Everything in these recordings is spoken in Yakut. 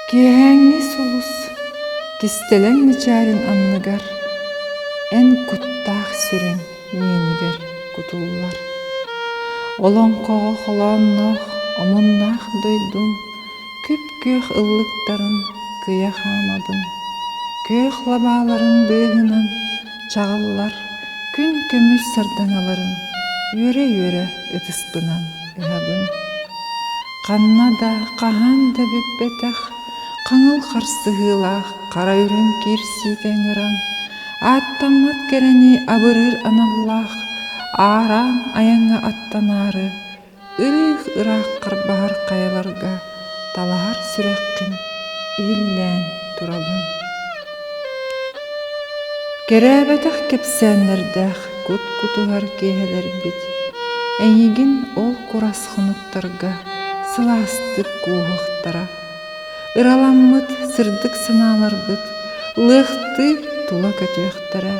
Киэһээҥҥи сулус кистэлэҥ мичээрин анныгар эн куттаах сүрүн миэнигэр кутуллар. Олоҥхоҕо холоонноох омуннаах дойдум күп-күөх ыллыктарын кыйа хаамабын, күөх лабааларын быыһынан чаҕыллар күн көмүс сардаҥаларын үөрэ-үөрэ ытыспынан ыһабын. Ханна да, хаһан да бүппэтэх хаҥыл харсыһыылаах хара үрүҥ киирсиитэ ыҥыран, ааттаммат кэрэни абырыыр аналлаах аараан айаҥҥа аттанаары Ырыых-ыраах харбаһар хайаларга талаһар сүрэххин иһиллээн турабын. Кэрээбэтэх кэпсээннэрдээх кут-кутуһар киэһэлэрбит эйигин ол курас хонуктарга сылаастык кууһуохтара. Ыраламмыт сырдык санааларбыт лыахтыы тула көтүөхтэрэ,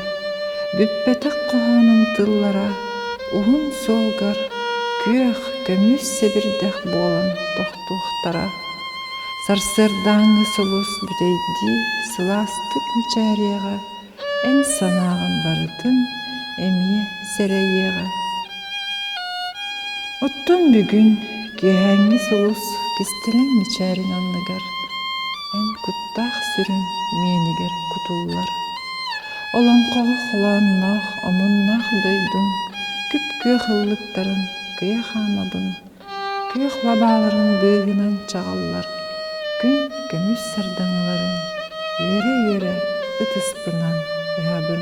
бүппэтэх хоһоонум тыллара уһун суолгар күөх көмүс сэбирдэх буолан тохтуохтара. Сарсыардааҥҥы сулус бүтэйдии сылаастык мичээриэҕэ, эн санааҕын барытын эмиэ сэрэйиэҕэ. Оттон бүгүн киэһээҥҥи сулус кистэлэҥ мичээрин анныгар эн куттаах сүрүн миэнигэр кутуллар. Олоҥхоҕо холоонноох, омуннаах дойдуҥ күп-күөх ыллыктарын кыйа хаамабын, күөх лабааларын быыһынан чаҕыллар күн көмүс сардаҥаларын үөрэ-үөрэ ытыспынан ыһабын.